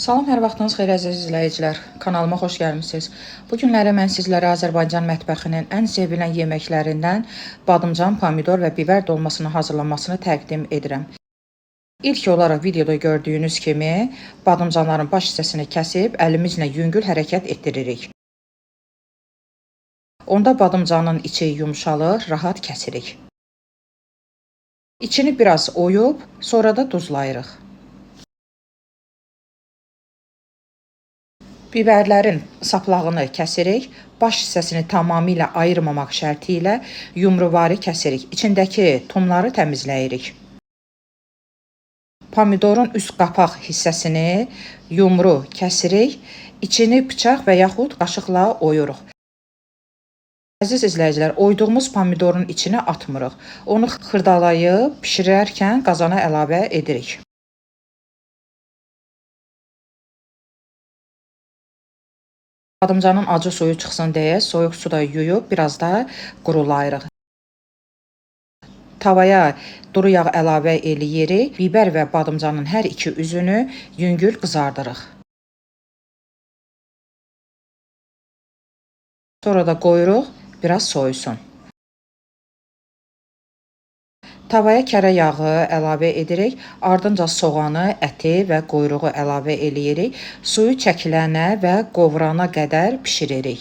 Salam, hər vaxtınız xeyir əziz izləyicilər. Kanalıma xoş gəlmisiniz. Bu günləri mən sizlərə Azərbaycan mətbəxinin ən sevilən yeməklərindən badımcan, pomidor və biber dolmasını hazırlanmasını təqdim edirəm. İlk olaraq videoda gördüyünüz kimi badımcanların baş hissəsini kəsib əlimizlə yüngül hərəkət etdiririk. Onda badımcanın içi yumşalır, rahat kəsirik. İçini biraz oyub, sonra da duzlayırıq. Biberlərin saplağını kəsirik. Baş hissəsini tamamilə ayırmamaq şərti ilə yumruvari kəsirik. İçindəki tumları təmizləyirik. Pomidorun üst qapaq hissəsini yumru kəsirik. İçini bıçaq və yaxud qaşıqla oyuruq. Əziz izləyicilər, oyduğumuz pomidorun içinə atmırıq. Onu xırdalayıb bişirərkən qazana əlavə edirik. Badımcanın acı suyu çıxsın deyə soyuq suda yuyub biraz da qurulayırıq. Tavaya duru yağ əlavə eləyirik. Biber və badımcanın hər iki üzünü yüngül qızardırıq. Sonra da qoyuruq, biraz soyusun. Tavaya kərə yağı əlavə edirik. Ardınca soğanı, əti və quyruğu əlavə eləyirik. Suyu çəkilənə və qovrana qədər bişiririk.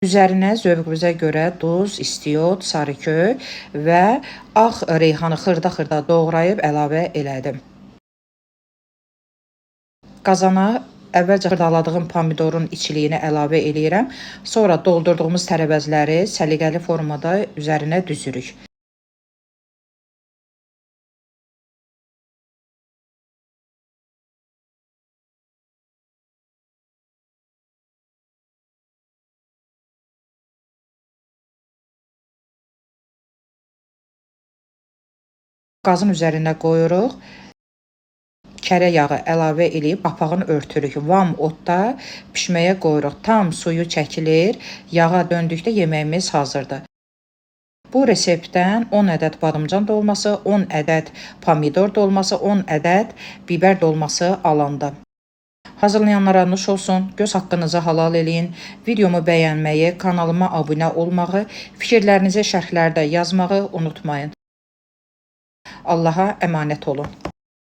Üzərinə zövqünüzə görə duz, istiot, sarıkök və ağ reyhanı xırda-xırda doğrayıb əlavə elədim. Qazana əvvəlcə xırdaladığım pomidorun içliyini əlavə eləyirəm. Sonra doldurduğumuz tərəvəzləri səliqəli formada üzərinə düzürük. Qazın üzərinə qoyuruq. Kərə yağı əlavə eləyib qapağını örtürük. Vam odda bişməyə qoyuruq. Tam suyu çəkilir. Yağa döndükdə yeməyimiz hazırdır. Bu reseptdən 10 ədəd badımcan dolması, 10 ədəd pomidor dolması, 10 ədəd biber dolması alındı. Hazırlayanlara nuş olsun, göz haqqınızı halal eləyin. Videomu bəyənməyi, kanalıma abunə olmağı, fikirlərinizi şərhlərdə yazmağı unutmayın. Allaha əmanət olun.